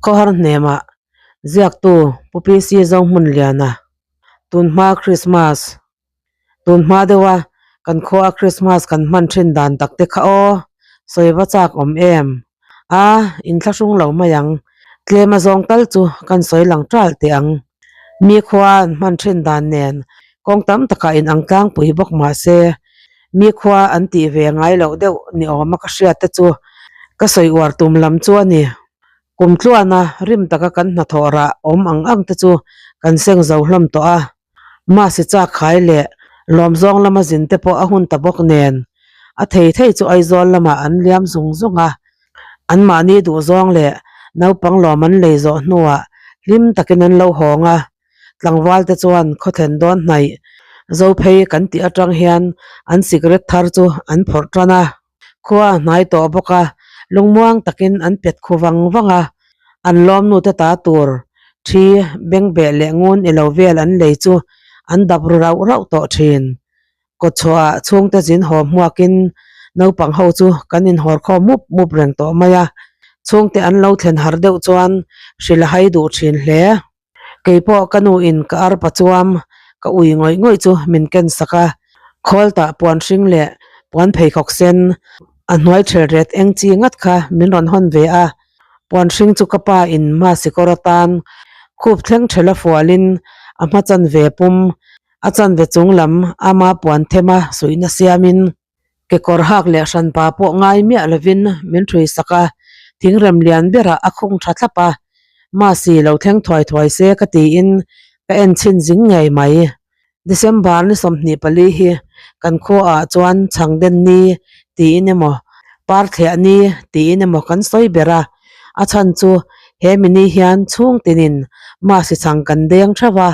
Khawhar hnemah ziaktu Pu PC Zohmunliana tunhma Krismas tunhma deuha kan khua a Krismas kan hman thin dan tak te kha aw sawi va chak awm em? A inthlahrung lo mai ang tlem a zawng tal chu kan sawi lang tal teh ang. Mi khua an hman thin dan nen kawng tam takah inang tlangpui bawk mah se mi khua an tih ve ngai loh deuh ni awma ka hriat te chu ka sawi uar tum lam chu a ni. Kum tluana rim taka kan hnathawh rah awm ang ang te chu kan seng zo hlawm tawh a. Mahse chak khai leh lawmzawng lama zin te pawh a hun ta bawk nen a thei thei chu Aizawl lamah an liam zung zung a. Anmahni duhzawng leh naupang lawm an lei zawh hnuah hlim takin an lo hawng a. Tlangval te chuan khawthlen dawn hnaih Zophei kan tih atang hian an cigarette thar chu an phawrh tan a. Khua a hnai tawh bawk a, lungmuang takin an pet khu vang vang a. An lawmnu te ta tur thi bengbeh leh ngun ilo vel an lei chu an dap ru rauh rauh tawh thin. Kawtchhuah ah chhungte zin haw hmuakin naupang ho chu kan inhawr khawm mup mup reng tawh mai a, chhungte an lo thlen har deuh chuan hrilh a hai duh thin hle. Keipawh ka nu in ka arpa chuam ka ui ngawih ngawih chu min ken sak a, khawl tah puan hring leh puan pheikhawk sen a hnuai thel ret eng chi ngat kha min rawn hawn ve a, puan hring chu ka pa in hma sikawr atan khup thleng thela fualin a hma chan ve pum A chanve chung lam ama puan thema suihna siamin kekawr hak leh hranpa pawh ngai miah lovin min ṭhui sak a, thingrem lian berah a khung ṭha thlap a, Masi lo thleng thuai thuai se ka tiin ka en chhin zing ngei mai. December ni 24 hi kan khuaah chuan chhangden ni tiin emaw parthliah ni tiin emaw kan sawi ber a, a chhan chu he mini hian chhung tinin Masi chhang kan deng theuh a,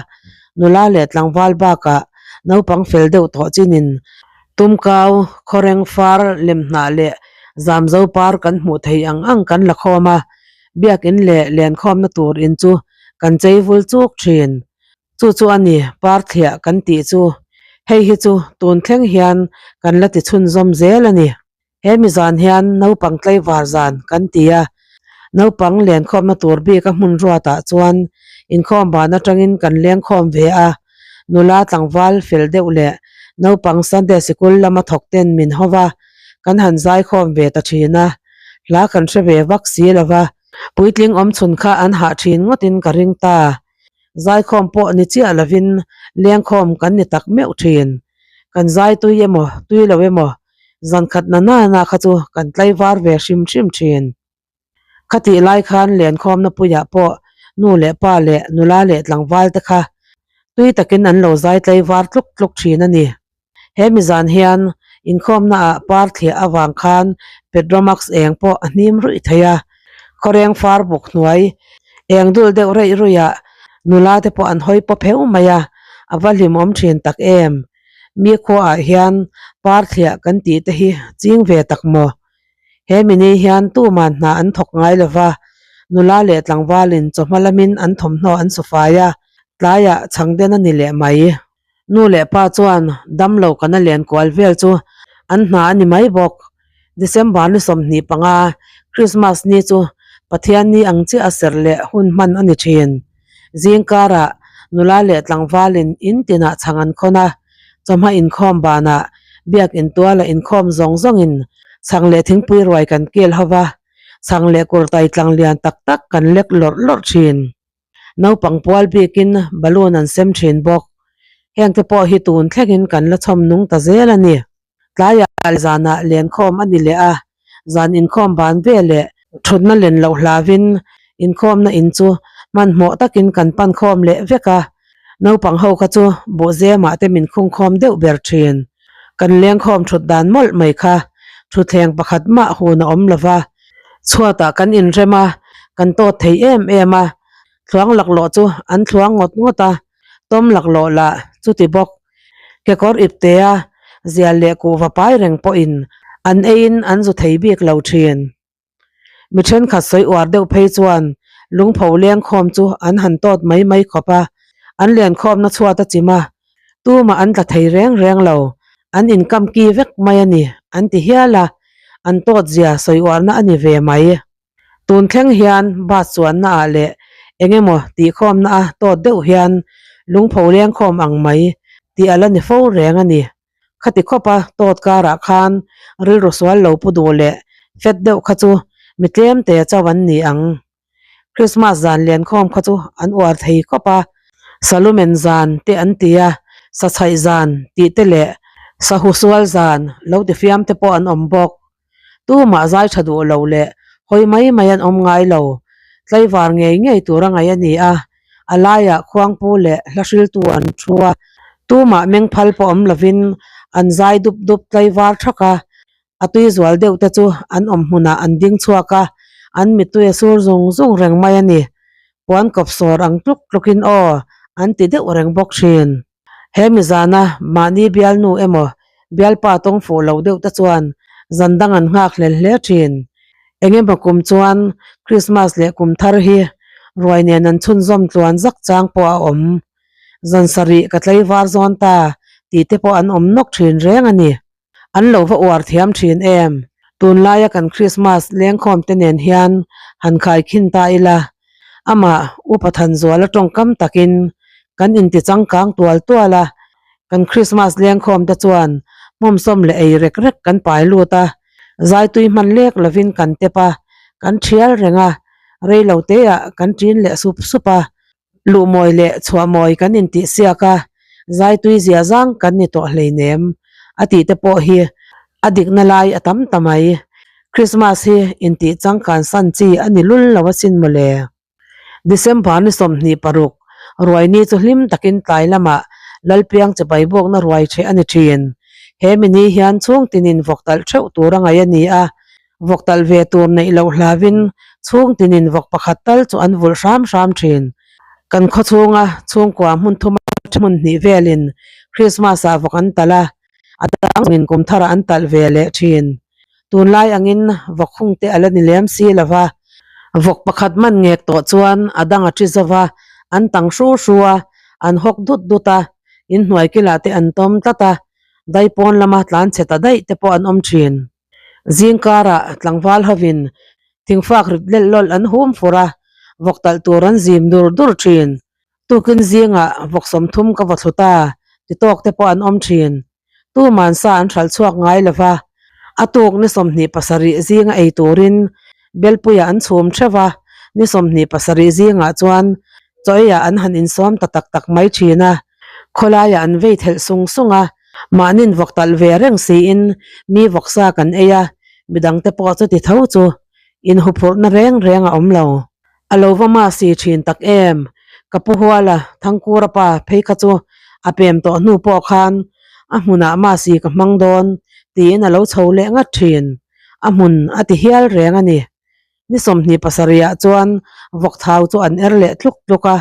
Nula leh tlangval bakah naupang fel deuh tawh chinin tumkau, khawreng far, lemhnah leh zamzo par kan hmuh thei ang ang kan la khawm a, biakin leh lenkhawmna tur in chu kan chei vul chuk thin. Chu chu a ni par thliah kan tih chu. Hei hi chu tun thleng hian kan la ti chhunzawm zel a ni. He mi zan hian naupang tlaivar zan kan ti a, naupang lenkhawmna tur bik a hmun ruatah chuan inkhawm ban atangin kan lengkhawm ve a, nula tlangval fel deuh leh naupang Sunday sikul lama thawk ten min ho va, kan han zaikhawm ve ta thin a, hla kan hre ve vak si lo va, puitling awm chhun kha an hah thin ngawtin ka ring ta, zaikhawm pawh ni chiah lovin lengkhawm kan ni tak meuh thin, kan zai tui emaw tui lo emaw Zan khat na na na kha chu kan tlaivar ve hrim hrim thin. Khatih lai khan lenkhawmna puiah pawh nu leh pa leh nula leh tlangval te kha tui takin an lo zai tlaivar tluk tluk thin a ni. He mi zan hian inkhawmna ah par thliah avang khan Petromax eng pawh a hnim ruih thei a, khawreng far buk hnuai eng dul deuh reih ruih ah nula te pawh an hawi paw pheuh mai a, a va hlimawm thin tak em. Mi khuaah hian par thliah kan tih te hi ching ve tak maw? He mini hian tuman hna an thawk ngai lo va, nula leh tlangvalin chawhma lamin an thawmhnaw an su fai a, tlaiah chhangden a ni leh mai. Nu leh pa chuan damlo kana len kual vel chu an hna a ni mai bawk. December ni 25, Christmas ni chu Pathian ni ang chiah a serh leh hun hman a ni thin. Zingkarah nula leh tlangvalin in tinah chhang an khawn a, chawhma inkhawm banah biak intuala inkhawm zawng zawngin chhang leh thingpui ruai kan kil ho va, chhang leh kurtai tlang lian tak tak kan lek lawrh lawrh thin. Naupang pual bikin balloon an sem thin bawk. Hengte pawh hi tun thlengin kan la chhawm nung ta zel a ni. Tlaiah zanah lenkhawm a ni leh a, zan inkhawm ban ve leh thutna len loh hlavin inkhawmna in chu hmanhmawh takin kan pan khawm leh vek a, naupang ho kha chu buhzemah te min khungkhawm deuh ber thin. Kan lengkhawm thut dan mawlh mai kha thutthleng pakhat mah hun a awm lo va, chhuatah kan inrem a, kan tawt thei em em a, thluang laklawh chu an thluang ngawt ngawt a, tawm laklawh lah chuti bawk. Kekawr iptea zial leh kuhva pai reng pawhin an eiin an zu thei bik lo thin. Mi thenkhat sawi uar deuh phei chuan lungpho lengkhawm chu an han tawt mai mai khawp a, an lenkhawmna chhuat a chim a, tumah an tla thei reng reng lo, an inkam ki vek mai a ni an ti hial a, an tawt zia sawi uarna a ni ve mai. Tun thleng hian bus chuanna ah leh eng emaw tihkhawmna a tawt deuh hian lungpho lengkhawm ang mai tih a la ni fo reng a ni. Khati khawpa tawt karah khan rilru sual lo pu duh leh fet deuh kha chu mi tlem te chauh an ni ang. Krismas zan liankhawm kha chu an uar thei khawp a, Salumen zan te an ti a, Sachhaih zan tih te leh Sahusual zan lo ti fiam te pawh an awm bawk. Tumah zai tha duh lo leh hawi mai mai an awm ngai lo. Tlaivar ngei ngei tur a ngaih a ni a, a laiah khuangpu leh hla hriltu an thu a, tumah mengphal pawh awm lovin an zai dup dup tlaivar thak a, a tui zual deuh te chu an awm hmunah an ding chhuak a, an mittui a sur zung zung reng mai a ni. Puan kawp sawr ang tluk tlukin aw an ti deuh reng bawk thin. He mizana mahni bialnu emaw bialpa tawng fuh lo deuh te chuan zan dang an nghak hlel hle thin. Engemaw kum chuan Krismas leh kum thar hi ruai nen an chhunzawm tluan zak chang pawh a awm. Zan sarih ka tlaivar zawn ta tih te pawh an awm nawk thin reng a ni. An lo va uar thiam thin em? Tunlaia kan Krismas lengkhawm te nen hian han khaikhin ta ila, amah Upa Thanzuala tawngkam takin kan inti changkang tual tual a, kan Krismas lengkhawm te chuan hmawmsawm leh ei rek rek kan pai lut a, zaitui hman lek lovin kan tep a, kan thial reng a, reilo teah kan ṭin leh sup sup a, Luhmawi leh chhuahmawi kan intihsiak a, zaitui zia zang kan ni tawh hleinem a tih te pawh hi a dikna lai a tam ta mai. Krismas hi intih changkan san chi a ni lul lo asin mawle. December ni 26, ruaini chu hlim takin tlai lamah Lalpiang chibai bawkna ruai ṭheh a ni ṭhin. He mini hian chhung tinin vawk talh ṭheuh tur a ngaih a ni a, Vawk talh ve tur neih loh hlavin chhung tinin vawk pakhat tal chu an vulh hram hram thin. Kan khaw chhunga chhungkua hmun thuma hmun hnih velin Christmas ah vawk an talh a, a dangin kum tharah an talh ve leh thin. Tunlai angin vawk hung te a la ni lem si lo va, vawk pakhat man ngek tawh chuan a dang a thi zo va, an tang hru hru a, an hawk dut dut a, inhnuai kilah te an tawm tlat a, daipawn lama tlan chhe ta daih te pawh an awm thin. Zingkarah tlangval hovin thingfak rit lelh lawlh an hum fur a, vawk talh tur an zim dur dur thin. Tukin zingah vawk 30 ka vaw thlu ta ti tawk te pawh an awm thin. Tuman sa an hralh chhuak ngai lo va, a tuk ni 27 zinga ei turin Belpuiah an chhum theuh a, ni 27 zingah chuan chaw eiah an han insawm ta tak tak mai thin a, khawlaiah an vei thelh sung sung a. Mahnin vawk talh ve reng siin mi vawksa kan ei a, midangte pawh chuti tho chu inhuphurhna reng reng a awm lo. A lo va ma si thin tak em? Ka pu Huala, Thangkura pa phei kha chu a pem tawh hnu pawh khan a hmunah ma si ka hmang dawn tiin a lo chho leh ngat thin. A hmun a ti hial reng a ni. Ni 27 ah chuan vawk thau chu an er leh tluk tluk a,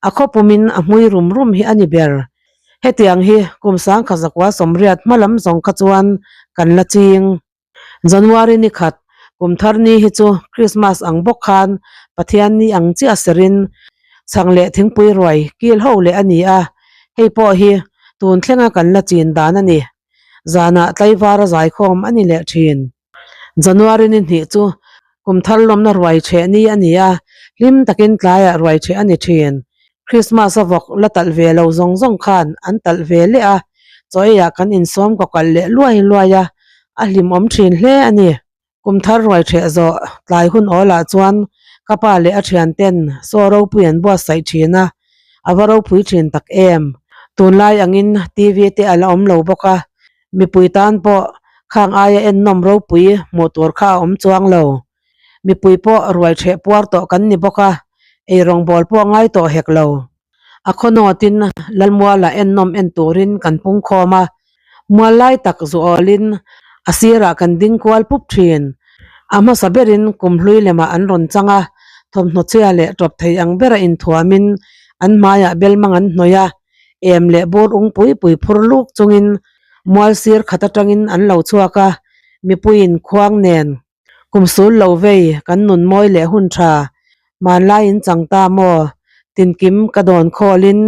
a khaw pumin a hmui rum rum hi a ni ber. Hetiang hi kum 1980 hma lam zawng kha chuan kan la ching. January ni khat, kum thar ni hi chu Christmas ang bawk khan Pathian ni ang chiah serin chhang leh thingpui ruai kil ho leh a ni a, hei pawh hi tun thlenga kan la chin dan a ni. Zanah tlaivar a zaikhawm a ni leh thin. January ni hnih chu kum thar lawmna ruai ṭheh ni a ni a, hlim takin tlaiah ruai ṭheh a ni ṭhin. Christmas a vawk la talh ve lo zawng zawng khan an talh ve leh a, chaw eiah kan insawm kaw kalh leh luai luai a, a hlimawm ṭhin hle a ni. Kum thar ruai ṭheh zawh tlai hun awlah chuan ka pa leh a ṭhianten saw ropui an buatsaih ṭhin a, a va ropui ṭhin tak em. Tunlai angin TV te a la awm lo bawk a, Mipui tan pawh khang aia ennawm ropui hmuh tur kha a awm chuang lo. Mipui pawh ruai ṭheh puar tawh kan ni bawk a, eirawngbawl pawh ngai tawh hek lo. A khaw nawtin Lalmuala ennawm en turin kan pung khawm a, mual lai tak zuawlin a sirah kan ding kual pup ṭhin. A hmasa berin kum hlui lemah an rawn chang a, thawmhnaw chhia leh ṭawp thei ang bera inthuamin an hmaiah belmang an hnawih a, Em leh bur ung pui pui phur luk chungin mual sir khat atangin an lo chhuak a, mipuiin khuang nen kum sul lo vei kan nun mawi leh hun tha hmanlai in chang ta maw tinkim ka dawn khawlin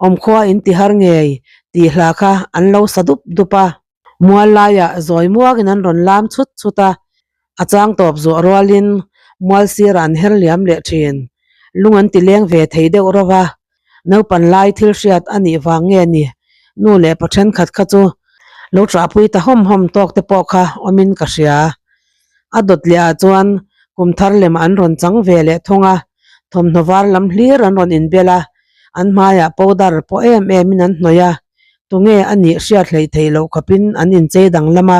awmkhua in ti har ngei tih hla kha an lo sa dup dup a. Mual laiah zawi muangin an rawn lam chhut chhut a, a chang tawp zuah rualin. Mual sirah an her liam leh thin. Lung an ti leng ve thei deuh ro va. Naupan lai thil hriat a nih vang nge ni? Nu leh pa thenkhat kha chu lo ṭahpui ta hawm hawm tawk te pawh kha awmin ka hria. A dawt leh ah chuan kum thar lem an rawn chang ve leh thung a, thawmhnaw var lam hlir an rawn inbel a, an hmaiah powder pawh em em in an hnawih a, tunge a nih hriat hleih theih loh khawpin an inchei danglam a,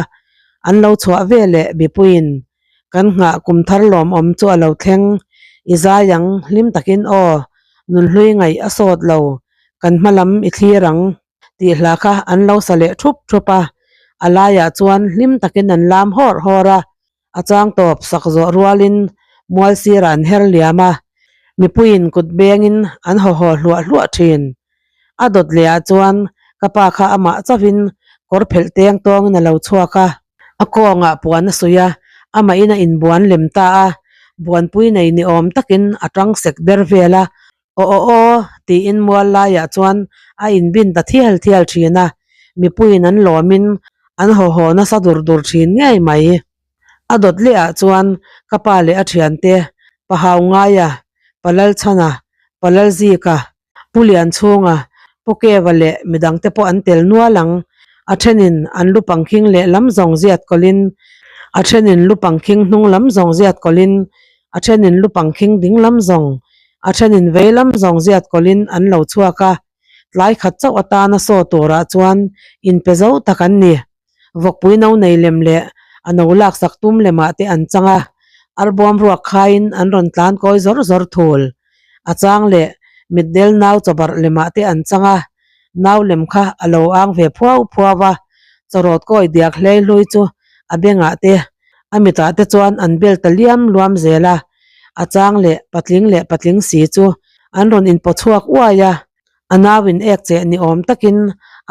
an lo chhuah ve leh mipuiin Kan nghah kum thar lawmawm chu a lo thleng. I zai ang, hlim takin aw, nunhlui ngaih a sawt lo, kan hma lam i thlir ang tih hla kha an lo sa leh thup thup a. A laiah chuan hlim takin an lam hawrh hawrh a, a chang tawp sak zawh rualin mual sirah an her liam a, mipuiin kut bengin an haw haw hluah hluah thin. A dawt leh ah chuan ka pa kha amah chauhin kawr phelh teng tawngin a lo chhuak a. A kawngah puan a suih a, amahin a inbuan lem ta a, buanpui nei ni awm takin a tang sek ber vel a, Aw aw aw tiin mual laiah chuan a inbin ta thial thial thin a, mipuiin an lawmin an haw haw nasa dur dur thin ngei mai. A dawt leh ah chuan ka pa leh a thiante, Pa Haungaia, Pa Lalchhana, Pa Lalzika, Pu Lianchhunga, Pu Keva leh midangte pawh an tel nual ang. A thenin an lu pangkhing leh lam zawng ziat kawlhin, a thenin lu pangkhing hnung lam zawng ziat kawlhin, a thenin lu pangkhing ding lam zawng, a thenin vei lam zawng ziat kawlhin an lo chhuak a. Tlai khat chauh atana saw turah chuan inpe zo tak an ni. Vawkpui no nei lem leh a no laksak tum lemah te an chang a, arbawm ruak khaiin an rawn tlan kawi zawr zawr thul. A chang leh mitdel nau chawbarh lemah te an chang a, nau lem kha a lo ang ve phuau phuau a, chawrawt kawi diak hlei hlui chu a bengah te a mitah te chuan an bel ta liam luam zel a, a chang leh patling leh patling si chu an rawn inpaw chhuak uai a. A nauin ek cheh ni awm takin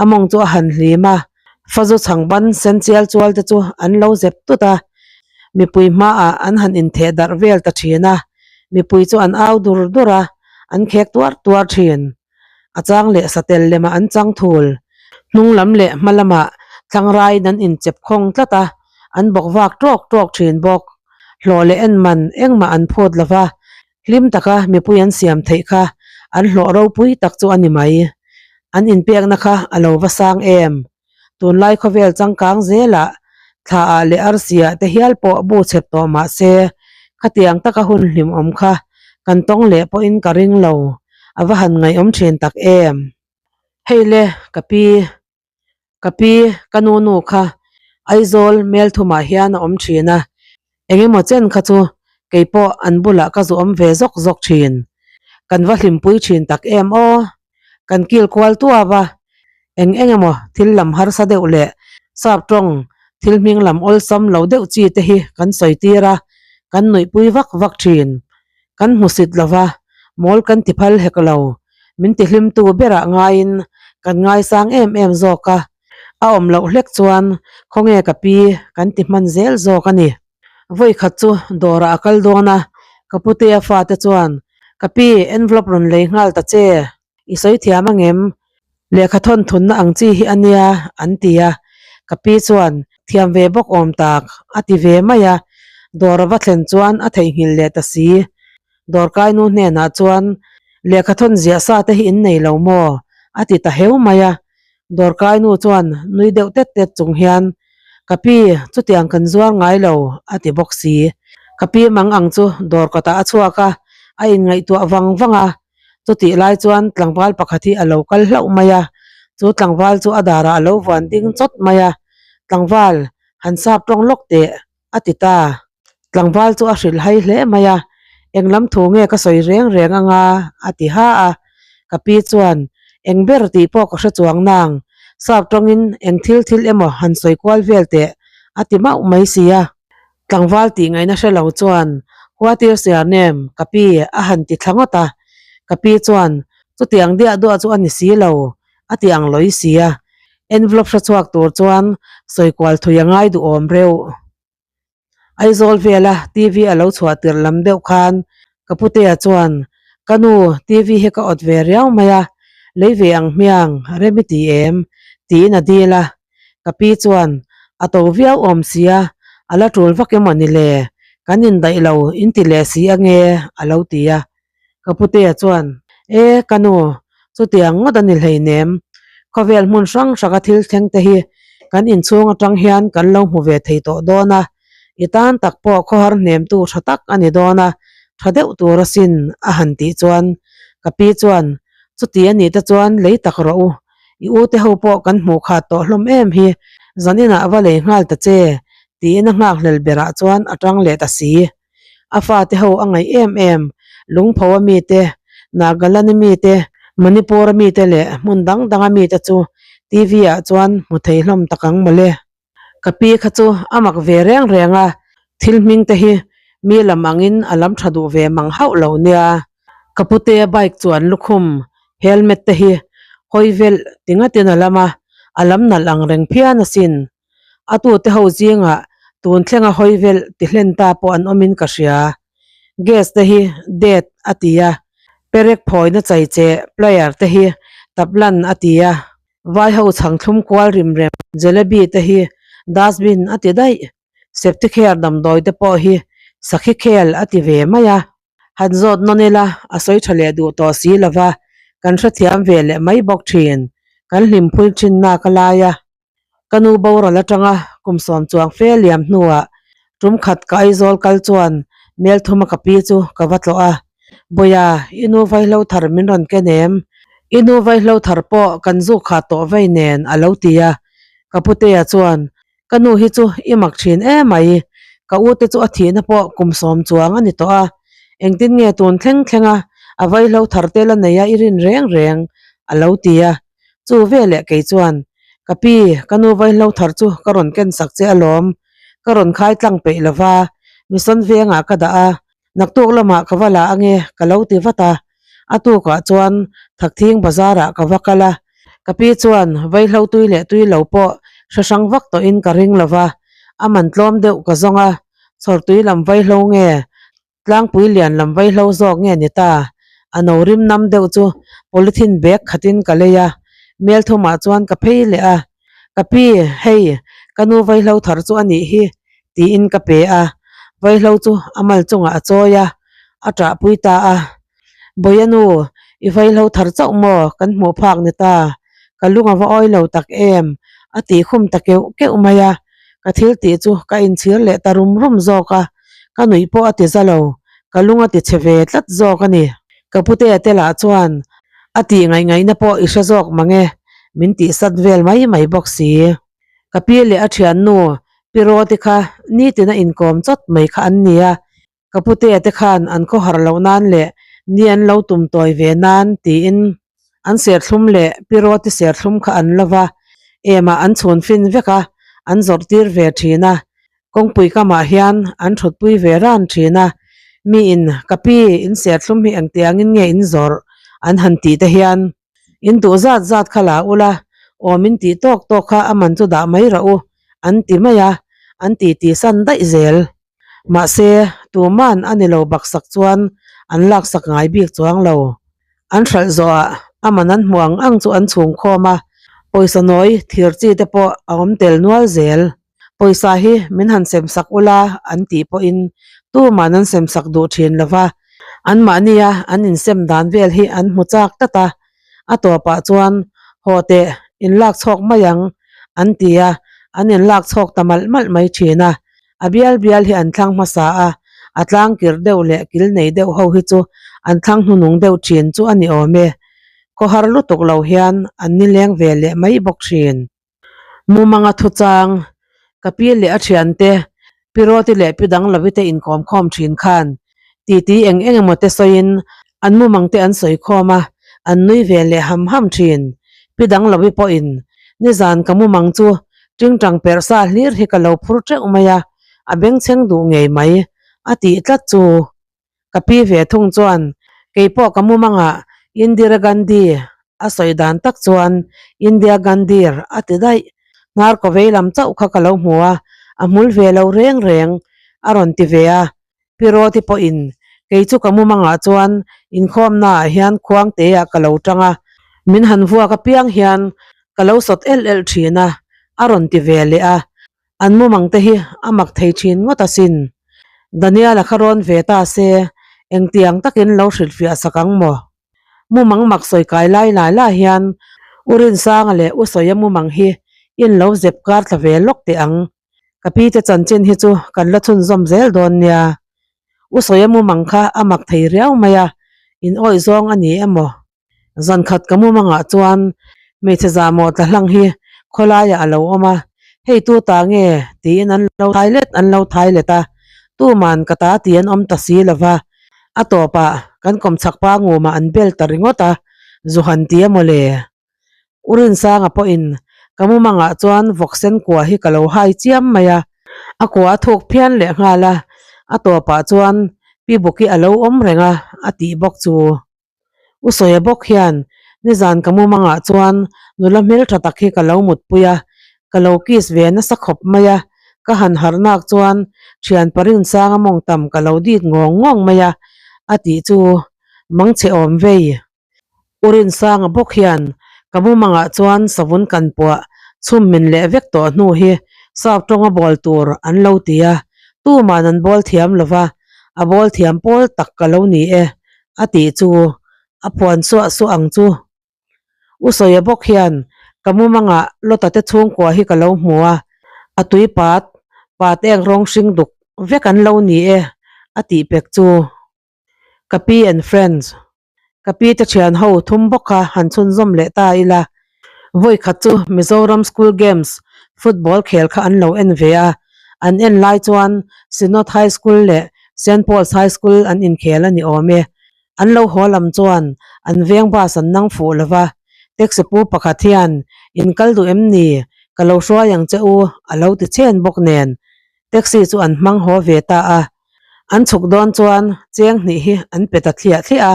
a mawng chu a han hlim a, fazu chhang ban sen chial chual te chu an lo zep tut a, mipui hmaah an han intheh darh vel ta thin a, mipui chu an au dur dur a, an khek tuar tuar thin. A chang leh satel lemah an chang thul. Hnung lam leh hma lamah thlangraiin an inchep khawng tlat a, an bawk vak tawk tawk thin bawk. Hlawh leh en man engmah an phut lo va, Hlim taka mipui an siam theih kha an hlawh ropui tak chu a ni mai. An inpekna kha a lo va sang em? Tunlai khawvel changkang zelah thla ah leh arsi ah te hial pawh bu chep tawh mah se, khatiang taka hun hlimawm kha kan tawng leh pawhin ka ring lo. A va han ngaihawm thin tak em? Hei le, ka pi. Ka pi, ka nu nu kha Aizawl Melthumah hian a awm thin a, eng emaw chen kha chu kei pawh an bulah ka zu awm ve zawk zawk thin. Kan va hlimpui thin tak em aw? Kan kil kual tuau a, eng eng emaw thil lam harsa deuh leh sap tawng thil hming lam awlsam lo deuh chi te hi kan sawi tir a, kan nuihpui vak vak thin. Kan hmusit lo va, mawl kan ti phal hek lo. Min ti hlimtu berah ngaiin kan ngaisang em em zawk a, a awm loh hlek chuan khawnge ka pi kan ti hman zel zawk a ni. Vawi khat chu dawrah a kal dawn a, ka putea fate chuan, Ka pi, envelope rawn lei nghal ta che, i sawi thiam angem? Lehkha thawn thunna ang chi hi a nia, an ti a. Ka pi chuan, Thiam ve bawk awm tak, a ti ve mai a. Dawr a va thlen chuan a theihnghilh leh ta si. Dawrkai nu hnenah chuan, Lehkha thawn ziah sa te hi in nei lo maw? a ti ta heu mai a. Dawrkai nu chuan nui deuh tet tet chung hian, Ka pi, chutiang kan zuar ngai lo, a ti bawk si. Ka pi mang ang chu dawr kawtah a chhuak a, a inngaihtuah vang vang a. Chutih lai chuan tlangval pakhat hi a lo kal hlauh mai a, chu tlangval chu a darah a lo vuan ding chawt mai a, Tlangval, han sap tawng lawk teh, a ti ta. Tlangval chu a hrilh hai hle mai a, Eng lam thu nge ka sawi reng reng anga? a ti ha a. Ka pi chuan, Eng ber tih pawh ka hre chuang nang, sap tawngin eng thil thil emaw han sawi kual vel teh, a ti mauh mai si a. Tlangval tih ngaihna hre lo chuan, Huatir siar nem, ka pi, a han ti thla ngawt a. Ka pi chuan, Chutiang diah duah chu a ni si lo, a ti ang lawi si a. Envelope hre chhuak tur chuan sawi kual thui a ngai duhawm reuh. Aizawl vela TV a lo chhuah tirh lam deuh khan ka putea chuan, Ka nu, TV hi ka awt ve riau mai a, lei ve ang hmiang, rem i ti em? tiin a dil a. Ka pi chuan, A to viau awm sia, a la tul vak emaw ni le? Kan indaih lo in ti leh si ange a lo ti a. Ka putea chuan, E ka nu, chutiang ngawt a ni hleinem. Khawvel hmun hrang hranga thil thleng te hi kan inchhung atang hian kan lo hmu ve thei tawh dawn a, i tan tak pawh khawhar hnemtu tha tak a ni dawn a, tha deuh tur asin a han tih chuan ka pi chuan, Chuti a nih te chuan lei tak rawh u, i u te ho pawh kan hmuh khat tawh hlawm em hi, zaninah va lei nghal ta che tiin a nghakhlel berah chuan a tang leh ta si. A fate ho a ngaih em em, Lungpho a mite, Nagaland a mite, Manipur a mite leh hmun dang dang a mite chu TV ah chuan hmu thei hlawm tak ang mawle. Ka pi kha chu a mak ve reng reng a, thil hming te hi mi lam angin a lam tha duh ve mang hauh lo nia. Ka pute bike chuan lukhum, helmet te hi hawi velh ti ngatin a lam a, a lam nalh ang reng phian asin. A tute ho zingah tun thlenga hawi velh ti hlen ta pawh an awmin ka hria. Gas te hi det a ti a, perek phawina chai che plier te hi taplan a ti a, vai ho chhang thlum kual rim rem jalebi te hi dustbin a ti daih. Septicare damdawi te pawh hi sakhi khel a ti ve mai a. Han zawt nawn ila a sawi tha leh duh tawh si lova, kan hrethiam ve leh mai bawk thin. Kan hlimpui thin nak a lai a. Ka nu boral atanga kum sawm chuang fe liam hnuah tum khat ka Aizawl kal chuan Melthuma ka pi chu ka va tlawh a, Bawia, i nu vaihlo thar min rawn ken em? I nu vaihlo thar pawh kan zuk kha tawh vei nen a lo ti a. Ka putea chuan, Ka nu hi chu i mak thin emai, ka u te chu a thihna pawh kum sawm chuang a ni tawh a, engtin nge tun thleng thlenga a vaihlo thar te la nei a i rin reng reng? a lo ti a. Chu veleh kei chuan, Ka pi, ka nu vaihlo thar chu ka rawn ken sak che alawm, ka rawn khai tlang peih lo va, mission vengah ka dah a, naktuk lamah ka va la ange ka lo ti vat a. A tukah chuan Thakthing bazarah ka va kal a, ka pi chuan vaihlo tui leh tui lo pawh hre hrang vak tawhin ka ring lo va, a man tlawm deuh ka zawng a, chhawrtui lam vaihlo nge Tlangpui lian lam vaihlo zawk nge ni ta? A no rim nam deuh chu polythene bag khatin ka lei a, mel thumah chuan ka phei leh a. Ka pi, hei, ka nu vaihlo thar chu a nih hi, tiin ka pe a. Vaihlo chu a mal chungah a chawi a, a ṭahpui ta a. Bawia nu, i vaihlo thar chauh maw kan hmuh phak ni ta? Ka lung a va awi lo tak em? a tih khum ta keuh keuh mai a. Ka thil tih chu ka inchhir leh ta rum rum zawk a, ka nuih pawh a ti za lo, ka lung a ti chhe ve tlat zawk a ni. Ka putea te lah chuan a tih ngaih ngaihna pawh i hre zawk mang e, min tih sat vel mai mai bawk si. Ka pi leh a thiannu Pi Roti kha nitin a inkawm chawt mai kha an ni a, Ka putea te khan an khawhar loh nan leh ni an lo tum tawi ve nan tiin an serthlum leh pi Roti serthlum kha an lo va, emah an chhun fin vek a, an zawrh tir ve thin a. Kawngpui kamah hian an thutpui ve ran thin a, miin ka pi in serthlum hi engtiangin nge in zawrh an han tih te hian in duh zat zat kha la ula, awm in tih tawk tawk kha a man chu dah mai rawh u an ti mai a, an ti ti san daih zel. Mahse, tuman a ni lo baksak chuan an laksak ngai bik chuang lo. An hralh zawhah a man an hmuh ang ang chu an chhung khawm a, pawisa nawi thir chi te pawh a awm tel nual zel. Pawisa hi min han semsak ula an tih pawhin tuman an semsak duh thin lo va, anmahnia an insem dan vel hi an hmu chak tlat a, A tawpah chuan, Haw teh, in lak chhawk mai ang, an ti a, an in lak chhawk ta malh malh mai thin a. A bial bial hi an thlang hmasa a, a tlang kirh deuh leh kil nei deuh ho hi chu an thlang hnunung deuh thin chu a ni awm e. Khawhar lutuk lo hian an nileng ve leh mai bawk thin. Mumanga thuchang, ka pi leh a thiante, Pi Roti leh Pi Danglovi te inkawm khawm thin khan titi eng eng emaw te sawiin an mumang te an sawi khawm a, an nui ve leh ham ham thin. Pi Danglovi pawhin, Nizan ka mumang chu tingtang perh sa hlir hi ka lo phur teuh mai a, a bengchheng duh ngei mai, a tih tlat chu. Ka pi ve thung chuan keipawh ka mumangah Indira Gandhi a sawi dan tak chuan India Gandir a ti daih. Hnar kaw vei lam chauh kha ka lo hmu a, a hmul ve lo reng reng a rawn ti ve a. Pi Roti pawhin kei chu ka mumangah chuan inkhawmnaah hian khuangteah ka lo tang a, min han vuak apiang hian ka lo sawt elh elh thin a, a rawn ti ve leh a. An mumang te hi a mak thei thin ngawt asin. Daniel-a kha rawn ve ta se, engtiang takin lo hrilhfiah sak ang maw? Mumang mak sawi kai lai lai lai hian U Rinsanga leh U Sawia mumang hi in lo zep kar thla ve lawk teh ang. Ka pi te chanchin hi chu kan la chhunzawm zel dawn nia. U Sawia mumang kha a mak thei riau mai a, in awih zawng a ni emaw? Zankhat ka mumangah chuan hmeichhe zahmawh tla hlang hi khawlaiah a lo awm a, hei tu ta nge tiin an lo thai let an lo thai let a, tuman ka ta ti an awm ta si lo va, a tawpah kan kawmchhak pa ngumah an bel ta ringawt a, zu han ti a mawle. U Rinsanga pawhin ka mumangah chuan vawksen kua hi ka lo hai chiam mai a, a kua a thuk phian leh nghal a, a tawpah chuan Pi Buki a lo awm reng a, a tih bawk chu. U Sawia bawk hian nizan ka mumangah chuan nula hmeltha tak hi ka lo mutpui a, ka lo kiss ve nasa khawp mai a, ka han harh nak chuan thian Parinsanga mawngtam ka lo dit ngawng ngawng mai a, a tih chu mangchhe awm vei. U Rinsanga bawk hian ka mumangah chuan savun kan puah chhum min leh vek tawh hnu hi sap tawnga bawl tur an lo ti a, tuman an bawl thiam lova, a bawl thiam pawl tak ka lo ni e. A tih chu a phuan suah suah ang chu. U Sawia bawk hian ka mumangah Lota te chhungkua hi ka lo hmu a, a tui pat pat eng rawng hring duk vek an lo ni e a tih pek chu. Ka pi and friends, ka pi te thian ho thum bawk kha han chhunzawm leh ta ila. Vawi khat chu Mizoram School Games football khel kha an lo en ve a, an en lai chuan Synod High School leh Saint Paul's High School an inkhel a ni awm e. An lo haw lam chuan an veng bus an nang fuh lo va, taxi pu pakhat hian in kal duh em ni? Ka lo hruai ang che u a lo ti chen bawk nen taxi chu an hmang haw ve ta a. An chhuk dawn chuan cheng hnih hi an pe ta thliah thliah a,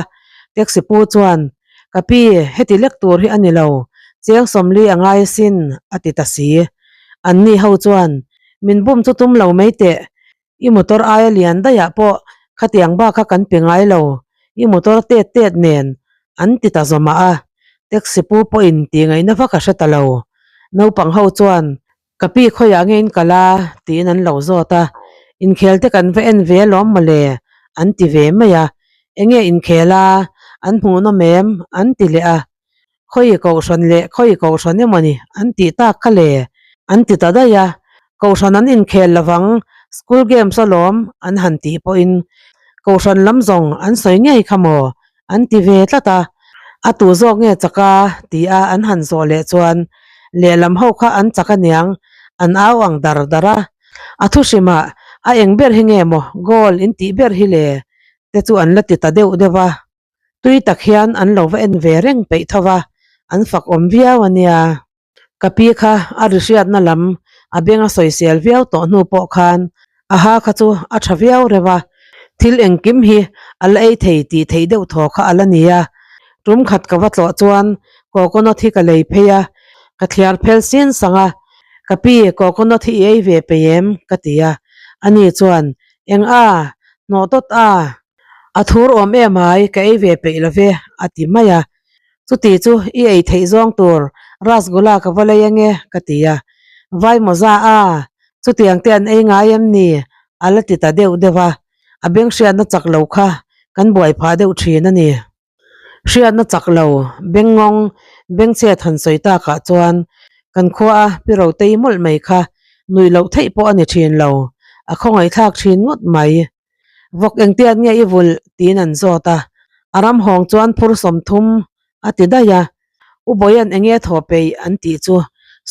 taxi pu chuan, Ka pi, heti lek tur hi a ni lo, cheng sawmli a ngai asin, a ti ta si. Anni ho chuan, Min bum chu tum lo mai teh, i motor aia lian daihah pawh khatiang bak kha kan pe ngai lo, i motor tet tet nen, an ti ta zawmah a. Taxi pu pawhin tih ngaihna vak a hre ta lo. Naupang ho chuan, Ka pi khawiah nge in kal a? tiin an lo zawt a, Inkhel te kan va en ve alawm mawle an ti ve mai a, Enge inkhel a? An hmuhnawm em? an ti leh a, Khawi kohhran leh khawi kohhran emawni an tih tak kha le? an ti ta daih a, Kohhran an inkhel lovang, school games alawm an han tih pawhin kohhran lam zawng an sawi ngei kha maw? An ti ve tlat a, a tu zawk nge chak a? ti a an han zawh leh chuan lehlam ho kha an chak aniang an au ang dar dar a, a thu hrimah a eng ber hi nge maw goal in tih ber hi le te chu an la ti ta deuh deuh a, tui tak hian an lo va en ve reng peih tho va, an fak awm viau ania. Ka pi kha a ri hriatna lam a beng a sawisel viau tawh hnu pawh khan a ha kha chu a tha viau reuh a, thil engkim hi a la ei thei tih theih deuh thaw kha a la ni a. Tum khat ka va tlawh chuan coconut hi ka lei phei a, ka thliar phel sin sang a, Ka pi, coconut hi i ei ve peih em? ka ti a, ani chuan, Eng a, hnawh tawt a, a thur awm em ai, ka ei ve peih lo ve, a ti mai a. Chuti chu i ei theih zawng tur rasgula ka va lei ange ka ti a, vai mawza a, chutiang te an ei ngai em ni? a la ti ta deuh deuh a, a beng hriatna chak lo kha kan buai phah deuh thin a ni. Hriatna chak lo, bengngawng, bengchhiat han sawi takah chuan kan khua a pi rotei mawlh mai kha nuih loh theih pawh a ni thin lo, a khawngaihthlak thin ngawt mai. Vawk engtiat nge i vulh? tiin an zawt a. A ram hawng chuan phur 30 a ti daih a. U Bawia'n enge thaw peih an tih chu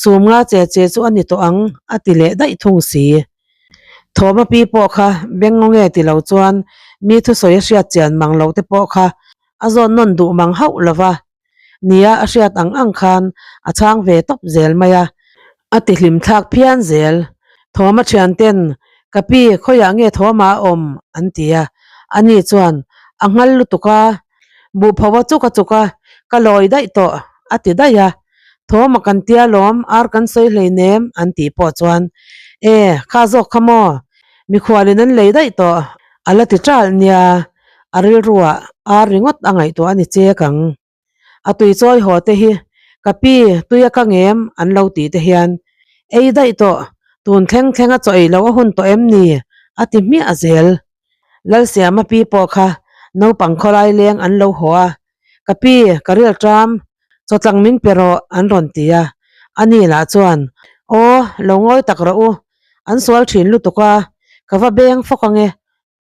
sum nga che che chu a ni tawh ang a ti leh daih thung si. Thawma pi pawh kha beng ngaw nge ti lo chuan mi thusawi a hriat chian mang lo te pawh kha a zawn nawn duh mang hauh lo va. Nia a hriat ang ang khan a chhang ve tawp zel mai a, a ti hlim thlak phian zel. Thawma thian ten, Ka pi, khawiah nge Thawma a awm? an ti a. Ani chuan, A nghal lutuk a, buhpho a chuk a chuk a, ka lawi daih tawh, a ti daih a. Thawma kan tia lawm, ar kan sawi hleinem, an tih pawh chuan, E, kha zawk kha maw? Mikhualin an lei daih tawh, a la ti ṭalh nia. A rilruah ar ringawt a ngaihtuah a ni chek ang. A tui chawi haw te hi ka pi tui a ka ngem an lo tih te hian ei daih tawh, tun thleng thleng a chaw ei loh a hun tawh em ni? a ti hmiah zel. Lalsiama pi pawh kha naupang khawlai leng an lo haw a, Ka pi, ka ril ṭam, chawtlang min pe rawh an rawn ti a. Ani lah chuan, Aw, lo ngawi tak rawh u, an sual ṭhin lutuk a, ka va beng fawk ange,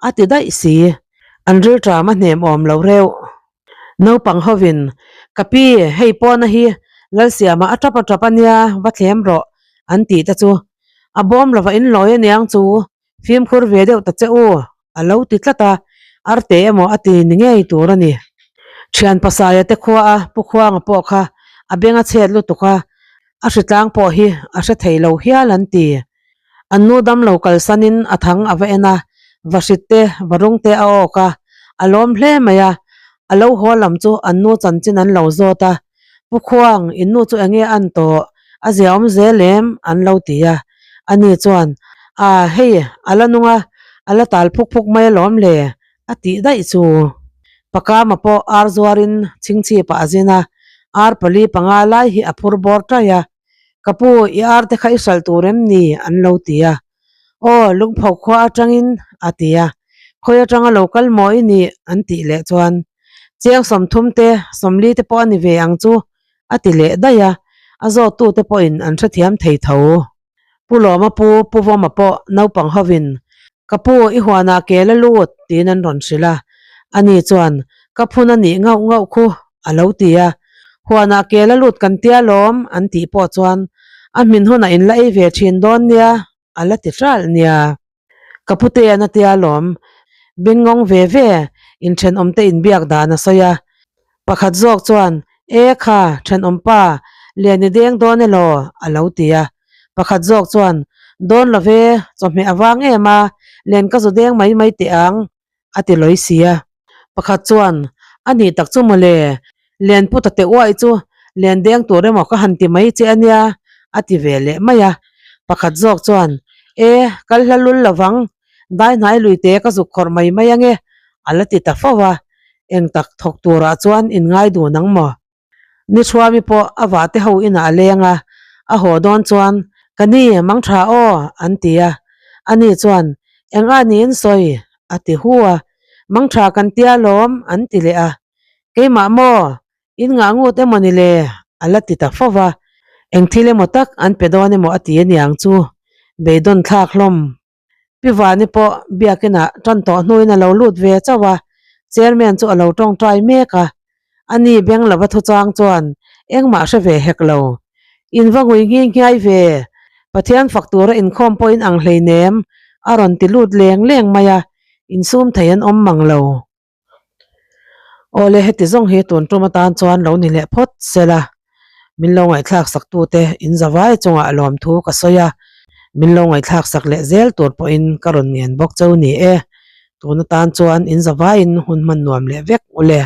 a ti daih si. An ril ṭam a hnem awm lo reuh. Naupang hovin, Ka pi, hei pawna hi Lalsiama a ṭap a ṭap a nia, va thlem rawh, an tih te chu a bawm lova in lawi aniang chu, fimkhur ve deuh ta che u, a lo ti tlat a, arte emaw a ti ni ngei tur a ni. Thian Pasaia te khua a Pu Khuanga pawh kha a beng a chhet lutuk a, a hritlang pawh hi a hre thei lo hial an ti. An nu dam lo kalsanin a thang a va en a, va hrit te, va rung te a awk a, a lawm hle mai a, a lo haw lam chu an nu chanchin an lo zawt a, Pu Khuang, in nu chu enge an tawh? A ziaawm zel em? an lo ti a. Ani chuan, A, hei, a la nung a, a la tal phuk phuk mai alawm le, a tih daih chu. Pakama pawh ar zuarin chingchhipah a zin a, ar pali panga lai hi a phur bawr ṭaih a. Ka pu, i ar te kha i hralh tur em ni? an lo ti a. Aw, lungpho khua atangin, a ti a. Khawi atanga lo kal maw i nih? an tih leh chuan, Chiang 30 te, 40 te pawh a ni ve ang chu, a ti leh daih a. A zawttute pawhin an hrethiam thei tho. Pu Lawma pu, Pu Vawma pawh naupang hovin, Ka pu, i huanah ke la lut, tiin an rawn hrilh a. Ani chuan, Ka phun a nih ngauh ngauh khu, a lo ti a. Huanah ke la lut kan tia lawm, an tih pawh chuan, A hmin hunah in la ei ve thin dawn nia, a la ti hralh nia. Ka pute an a tia lawm, bengngawng ve ve inthenawmte inbiak dan a sawi a. Pakhat zawk chuan, E kha, thenawmpa, lian i deng dawn elaw? a lo ti a. Pakhat zawk chuan, Dawn lo ve, chawhmeh a vang em a, len ka zu deng mai mai teh ang, a ti lawi si a. Pakhat chuan, A nih tak chu mawle, len pu ta teh uaih chu len deng tur emaw ka han ti mai che a nia, a ti ve leh mai a. Pakhat zawk chuan, E, kal hla lul lo vang, dai hnai lui te ka zuk khawrh mai mai ange, a la ti ta fo a. Eng tak thawk turah chuan in ngai dun ang maw? Ni Thuami pawh a vahte ho inah a leng a, a haw dawn chuan, Ka ni, mang tha aw, an ti a. Ani chuan, Eng a niin sawi? a ti hu a. Mang tha kan tia lawm, an ti leh a. Keimah maw? In ngah ngut emaw ni le? a la ti ta fo va. Eng thil emaw tak an pe dawn emaw a ti aniang chu, beidawn thlak hlawm. Pi Vani pawh biakinah tan tawh hnuin a lo lut ve chauh a, chairman chu a lo tawngtai mek a. Ani beng lova thuchang chuan engmah hre ve hek lo. In va ngui nghi nghiai ve, Pathian fak tura inkhawm pawh in ang hleinem, a rawn ti lut leng leng mai a, insum thei an awm mang lo. Awle heti zawng hi tun tum atan chuan lo ni leh phawt sela, min lo ngaihthlak sak tute in zavai chungah lawmthu ka sawi a, min lo ngaihthlak sak leh zel tur pawhin ka rawn ngen bawk cheu ni e, tun atan chuan in zavaiin hun hman nuam leh vek ule.